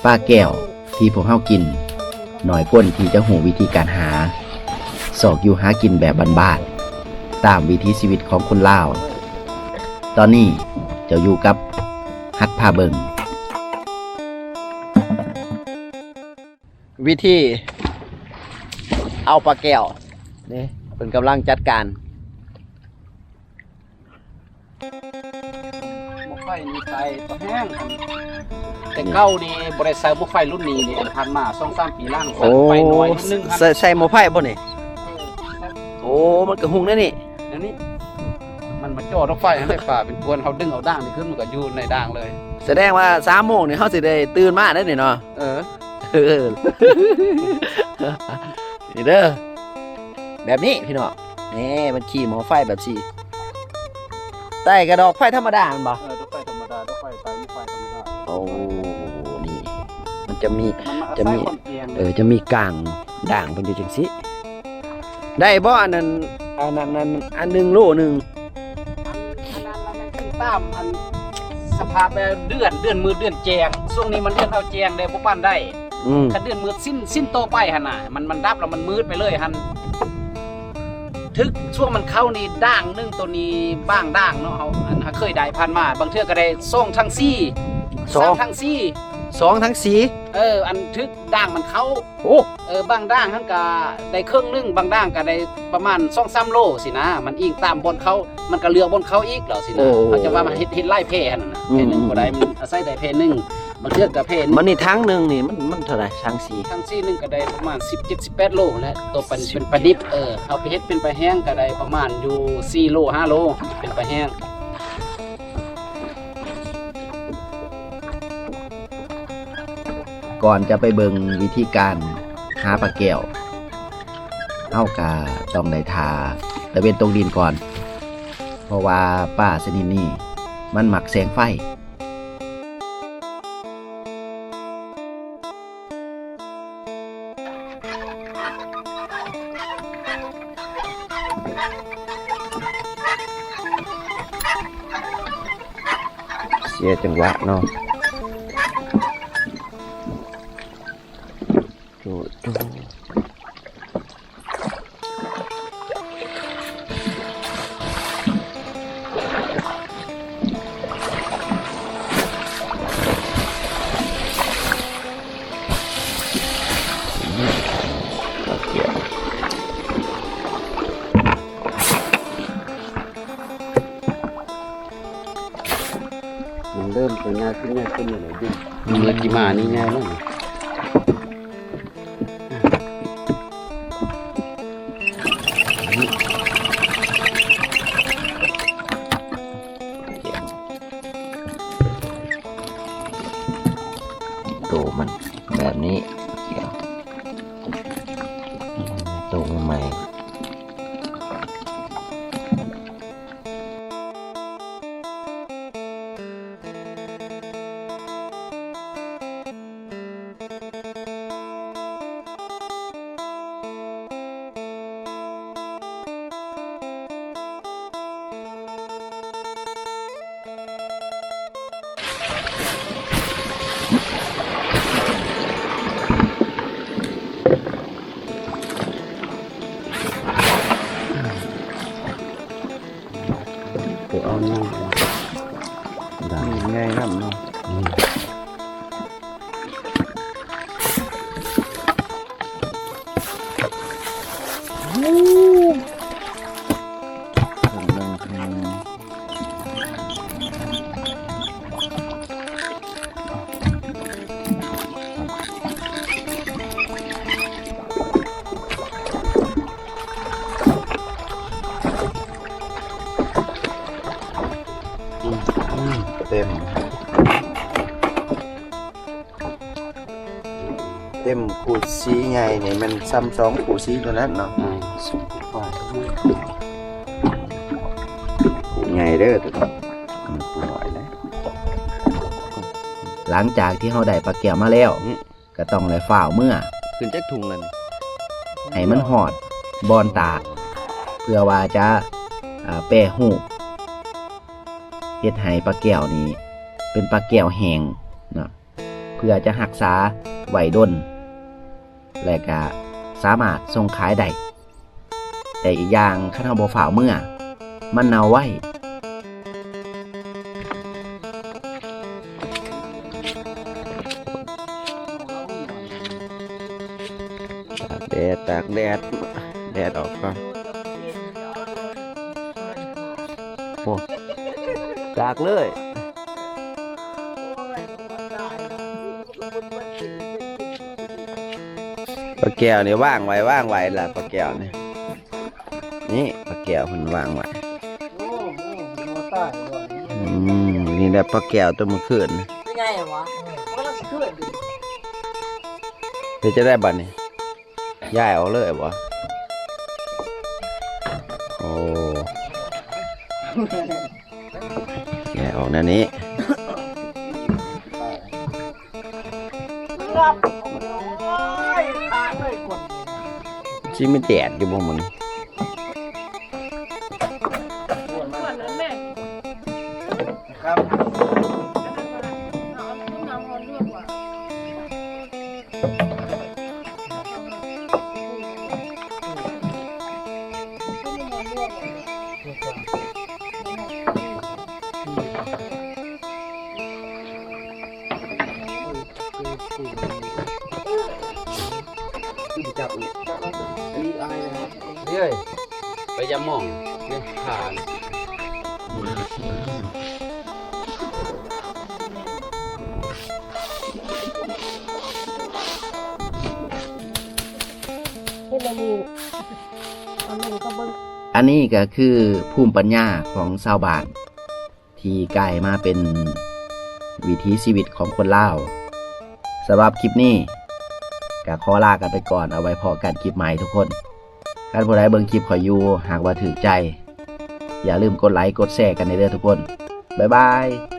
ປາແກ້ວທີ່ພວກເຮົາກິນ ໜ້ອຍຄົນທີ່ຈະຮູ້ວິທີການຫາ ຊອກຢູ່ຫາກິນແບບບ້ານໆ ຕາມວິຖີຊີວິດຂອງຄົນລາວ. ຕອນນີ້ເຈົ້າຢູ່ກັບ ຫັດພາເບິ່ງ. ວິທີເອົາປາແກ້ວ ນີ້ ເພິ່ນກຳລັງຈັດການ. ໝໍ້ໄຟນີ້ໃສ່ປາແຫ້ງ ແຕ່ເກົ່ານີ້ບໍ່ໄດ້ໃສ່ໝໍ້ໄຟລຸ້ນນີ້ນີ້ ຜ່ານມາສອງສາມປີຫຼັງ ໂອ້ ໃສ່ໄຟໜ້ອຍໜຶ່ງ ໃສ່ ໃສ່ໝໍ້ໄຟບໍ່ນີ້? ເອີ ໂອ້ ມັນກະຫຸງແນວນີ້ ແນວນີ້ ມັນມາຈ່ອດອກໄຟຫັ້ນແຫຼະ ປາເປັນກວນ ເຮົາດຶງເອົາດ່າງນີ້ຂຶ້ນ ມັນກະຢູ່ໃນດ່າງເລີຍ. ສະແດງວ່າສາມໂມງນີ້ ເຮົາຊິໄດ້ຕື່ນມາໄດ໋ນີ້ເນາະ. ເອີ ເອີ ນີ້ເດີ ແບບນີ້ພີ່ນ້ອງ ນີ້ ມັນຂີ່ໝໍ້ໄຟແບບຊີ້ ໄຕ້ກະດອກໄຟທຳມະດາແມ່ນບໍ່? ເອີ ດອກໄຟທຳມະດາ ດອກໄຟ ໄຕ້ໝໍ້ໄຟທຳມະດາ. ໂອ້ ນີ້ ມັນຈະມີ ມັນມາອາໄສ ຈະມີ ຄວາມແຈ້ງ ເອີ ຈະມີກາງດ່າງເພິ່ນຢູ່ຈັ່ງຊີ້ ໄດ້ບໍ່? ອັນນັ້ນ ອັນນັ້ນ ອັນ ອັນໜຶ່ງໂລໜຶ່ງ ອັນ ອັນນັ້ນລະແມ່ນຂຶ້ນຕາມອັນສະພາບແບບເດືອນ ເດືອນມືດເດືອນແຈ້ງ ຊ່ວງນີ້ມັນເດືອນເອົາແຈ້ງແດ່ ບໍ່ປານໃດ. ອືມ ຄັນເດືອນມືດສິ້ນ ສິ້ນຕໍ່ໄປຫັ້ນນະ ມັນ ມັນດັບແລ້ວມັນມືດໄປເລີຍຫັ້ນ. ຖືກຊ່ວງມັນເຂົ້ານີ້ດ່າງໜຶ່ງ ໂຕນີ້ບາງດ່າງເນາະ ເຮົາ ອັນ ຫາເຄີຍໄດ້ຜ່ານມາ ບາງເທື່ອກະໄດ້ສອງຖັງສີ່ ສອງ ສາມຖັງສີ່ ສອງຖັງສີ່ ເອີ ອັນຖືກດ່າງມັນເຂົ້າ. ໂອ້ ເອີ ບາງດ່າງຫັ້ນກະໄດ້ເຄິ່ງໜຶ່ງ ບາງດ່າງກະໄດ້ປະມານສອງສາມໂລຊີ້ນະ ມັນອີງຕາມບ່ອນເຂົ້າ ມັນກະເລືອກບ່ອນເຂົ້າອີກແລ້ວຊີ້ນະ. ໂອ້ ເຂົາຈະວ່າມາເຮັດ ເຮັດຫຼາຍແພຫັ້ນນະ ອືມ ແພໜຶ່ງບໍ່ໄດ້ ອືມ ມັນອາໄສໄດ້ແພໜຶ່ງ ບາງເທື່ອກະແພໜຶ່ງ. ມັນນີ້ຖັງໜຶ່ງນີ້ ມັນ ມັນເທົ່າໃດ? ຖັງສີ່ ຖັງສີ່ໜຶ່ງກະໄດ້ປະມານສິບເຈັດ ສິບແປດໂລແຫຼະ ໂຕເປັນ ເປັນປາດິບ. ເອີ ເຮົາໄປເຮັດເປັນປາແຫ້ງກະໄດ້ປະມານຢູ່ສີ່ໂລ ຫ້າໂລ ເປັນປາແຫ້ງ. ກ່ອນຈະໄປເບິ່ງວິທີການຫາປາແກ້ວ ເຮົາກະຕ້ອງໄດ້ຖ້າຕາເວັນຕົກດິນກ່ອນ ເພາະວ່າປາຊະນິດນີ້ມັນມັກແສງໄຟ. ເສຍຈັງຫວະເນາະ ໂດດ ໂດດ. ມັນເລີ່ມໂຕໃຫຍ່ຂຶ້ນ ໃຫຍ່ຂຶ້ນຢູ່ແລ້ວເດ້. ເມື່ອກີ້ມານີ້ໃຫຍ່ແລ້ວນີ້. ໂຕມັນແບບນີ້ ໂຕໃໝ່ໆ. ໂອ້ ເອົາຫຍັງ ໄດ້ ນີ້ໃຫຍ່ນຳເນາະ ອືມ ໂອ້ ເຄິ່ງໜຶ່ງ ເຄິ່ງໜຶ່ງ. ອືມ ເຕັມ ເຕັມ ຄູ່ຊີໃຫຍ່ນີ້ແມ່ນຊ່ຳສອງຄູ່ຊີເທົ່ານັ້ນເນາະ. ອືມ ຄູ່ໃຫຍ່ເດີ ໂຕນີ້ ອືມ ຄູ່ນ້ອຍເດ້. ຫຼັງຈາກທີ່ເຮົາໄດ້ປາແກ້ວມາແລ້ວ ອືມ ກະຕ້ອງໄດ້ຟ້າວເມືອ ຂຶ້ນຈັກຖົງລະນີ້ ໃຫ້ມັນຮອດບ່ອນຕາກ ເພື່ອວ່າຈະ ອາ ແປຮູບ ເຮັດໃຫ້ປາແກ້ວນີ້ເປັນປາແກ້ວແຫ້ງເນາະ. ເພື່ອຈະຮັກສາໄວ້ດົນ ແລະກະສາມາດສົ່ງຂາຍໄດ້. ແຕ່ອີກຢ່າງ ຄັນເຮົາບໍ່ຟ້າວເມືອ ມັນເນົ່າໄວ. ຕາກແດດ ຕາກແດດ ແດດອອກກ່ອນ. ໂອ້ ຕາກເລີຍ. ປາແກ້ວນີ້ວາງໄວ້ ວາງໄວ້ລະ ປາແກ້ວນີ້. ນີ້ປາແກ້ວເພິ່ນວາງໄວ້. ອືມ ນີ້ແຫຼະປາແກ້ວໂຕມື້ຄືນ. ໃຫຍ່ຫວະ? ມັນກຳລັງຊິຂຶ້ນ. ເຮັດຈັ່ງໃດບັດນີ້? ຍ້າຍອອກເລີຍບໍ່? ໂອ້ ແກະອອກແນວນີ້ ຊິມີແດດຢູ່ບໍ່ມື້ນີ້? ເອີຍ ໄປຢາມມອງໃນທ່າ. ເຮັດແນວນີ້ ເອົາລົງກໍເບິ່ງ. ອັນນີ້ກໍຄືພູມປັນຍາຂອງຊາວບ້ານ ທີ່ກາຍມາເປັນວິຖີຊີວິດຂອງຄົນລາວ. ສຳລັບຄລິບນີ້ກໍຂໍລາກັນໄປກ່ອນ, ເອົາໄວ້ພໍ້ກັນຄລິບໃໝ່ທຸກຄົນ. ຄັນຜູ້ໃດເບິ່ງຄລິບຂ້ອຍຢູ່ ຫາກວ່າຖືກໃຈ, ຢ່າລືມກົດໄລກົດແຊກັນແດ່ເດີທຸກຄົນ. ບາຍບາຍ.